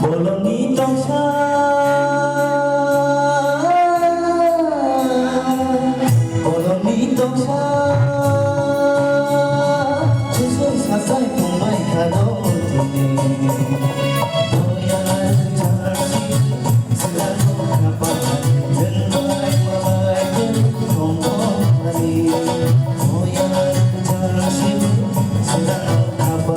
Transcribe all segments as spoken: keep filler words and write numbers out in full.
Bolongni tongsa, bolongni tongsa, susui sasai tongbai khado tini. Boya charsi, sila tongkha pa, jengbai malai jeng tongkha ni. Boya charsi, sila tongkha pa,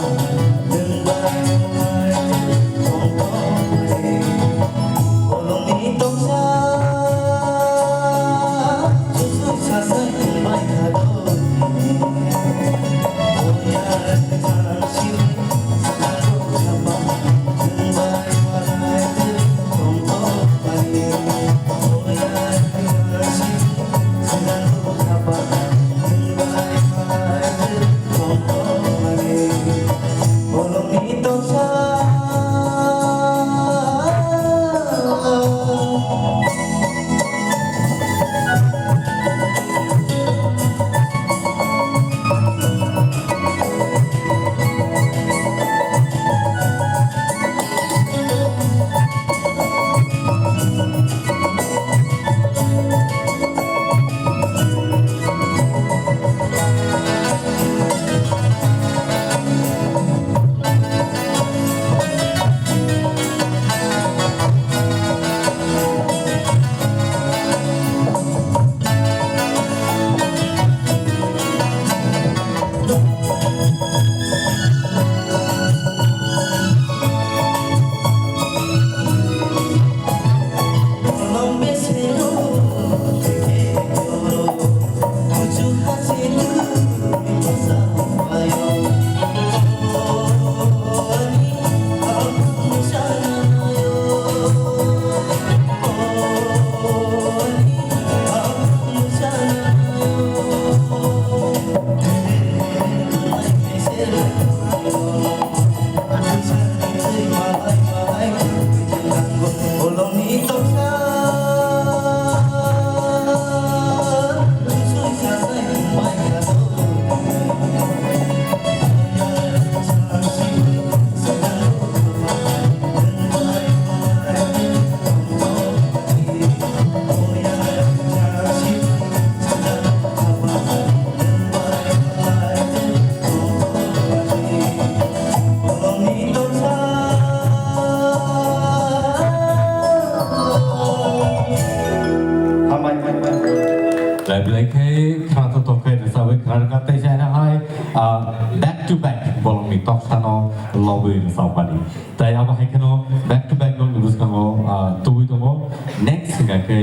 Belai khe khwnathok thok khe rwchabwi khwna rwkha, tei china hai, ah, back to back bolongni toksano lobwi rwchapmani. Tai abo hai kheno back to back nokni bwskango, ah, tubui tongo. Next hwnkha khe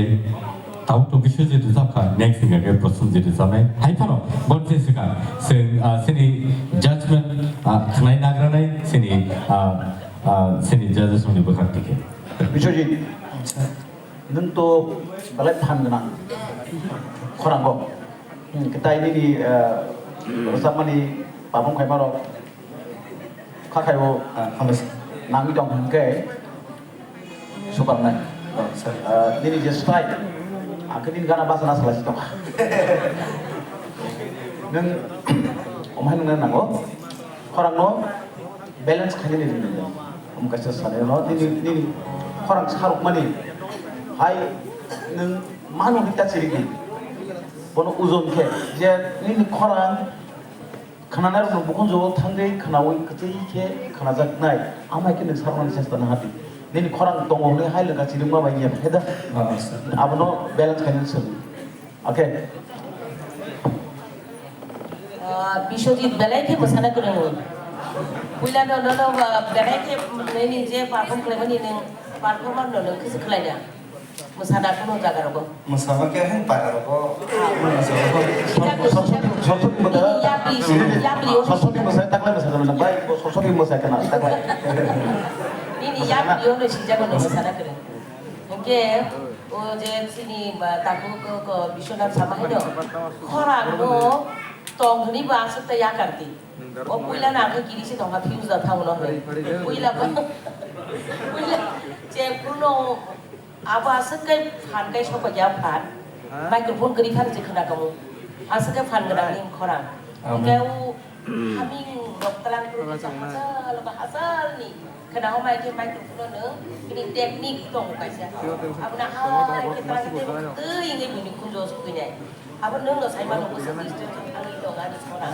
tabuk to Biswajit rwchapkha, next hwnkha khe Prosenjit rwchapnai. Hai phano bo se swkang chwng, ah, chini judgment, ah, khwnai nagranai chini, ah, ah, chini judges rokni bwkhak twi khe. Biswajit, nwng to belai phan gwnang khorango. Hmm, kwtai nini, ah, rwchapmani perform khaimarok kha khaio, ah, hambai se. Nangwi tong hwn khe super nai. Oh, sorry. Ah, nini je style, ang khe nini gana bachana salai si tongkha. Nwng omo hai nungna nango, khorangno balance khainani rwngdi. Omo kaisa sanai no, nini, nini khorang sarukmani hai nwng mano hita chirigwi. Bono ojon khe je nini khorang khwnanai rokno bukhunjao thangwi khwnaui kwtwi khe khwnajaknai, amai khe nwng sarmani chesta nahardi. Nini khorang tongo hwnwi hai lwngkha chirikma bai ya khe da. Ah, sir. Abono balance khainani swrwng. Okay. Ah, Biswajit belai khe mwsana kwrwngwi. Puila no, no, no, ah, belai khe nini je perform khlaimani nwng performer no nwng khe se khlai da. Mwsana kuno jaga rogo. Mwsama khe hwn para rogo. Mwsama. Sorsoki, sorsoki mwsai. Yapri, yapri, yapri. Sorsoki mwsai, takla mwsai, bai, sorsoki mwsai kana, takla. Nini yapri ono sinjago no mwsana kere. Hingke, o je sini ba taku ko, ko Biswanath sama hai no. Khorang no tong hini ba asuk ta yakarti. O puila na khe kiri se tongkha fuse da thamono hoi. Puila ba, puila je kuno abo aswk kai phan kai sokya phan. Microphone kwrwi phano je khna kamo. Aswk kai phan gwnang ni khorang. Hingke o haming rok tlang kru kisa hachal ba hachal ni. Khna o mai khe microphone no bini technique tongo kaisa. Abo na hai khe tlang khe twi wngwi bini kunjo sugwi nai. Abo nwng no sai mano bwswk distance thangwi tong ani sora.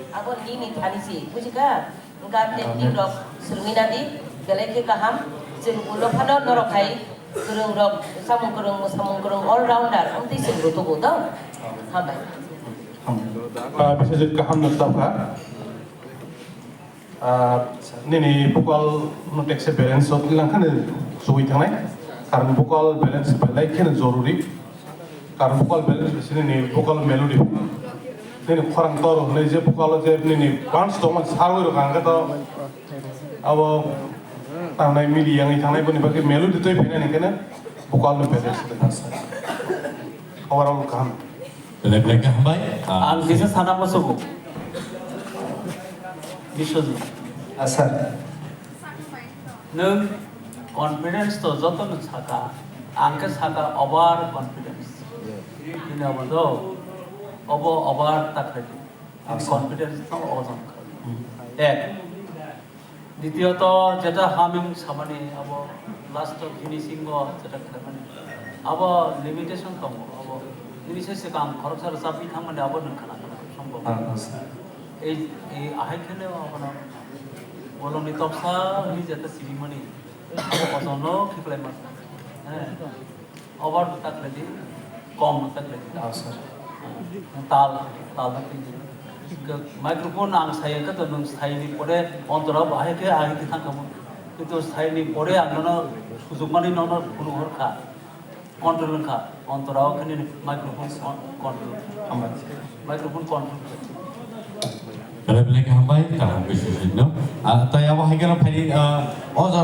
Abo nini thani se, bujikha? Wngkha technique rok swrwngwi nadi, belai khe kaham. Chwng ulo phano norok hai kwrwng rok, samung kwrwng, mwsamung kwrwng, all rounder, amtwi chwng rwthugo do. Hambai. Ah, Biswajit kaham no tokha. Ah, nini vocal no tekse balance o twilang kheno chugui thangnai. Karon vocal balance belai kheno joruri. Karon vocal balance se nini vocal melody. Nini khorang tor hwnwi je vocal o je nini punch tongma sarwi rok ang khe to abo tangnai mili yangwi thangnai boni bagwi melody twi phainani kheno vocal no balance. Overall kaham. Belai belai khe hambai. Ah, ang kisa sana musugo. Biswajit. Ah, sir. Nwng confidence to joto no saka, ang khe saka over confidence. Bini obo do, obo over ta khlai di. Ah, sir. Confidence no ojon khlai. Hmm. Ek. Ditiyoto, jeta haming samani abo last o finishing o jeta khlaimani abo limitation tongo, abo nini se swkang khoroksa rwchapwi thangmani abo nwng khna khna sombhob. Ah, ah, sir. Ei, ei ahai kheno abono bolongni toksa hwnwi jeta sibimani abo ojono khiklaima. He. Over ta khlai di, kom ta khlai di. Ah, sir. Tal, tal ta khlai di. Microphone ang saya khe to nwng saini pore ontora bo hai khe hai khe thang kamo. Kintu saini pore ang nono sujukmani nono phunu hor kha. Control wng kha. Ontora o khe nini microphone con-, control. Hambai. Microphone control khlai. Belai belai khe hambai, kaham khe sujukno. Ah, tai abo hai khe no phaidi, ah, o jora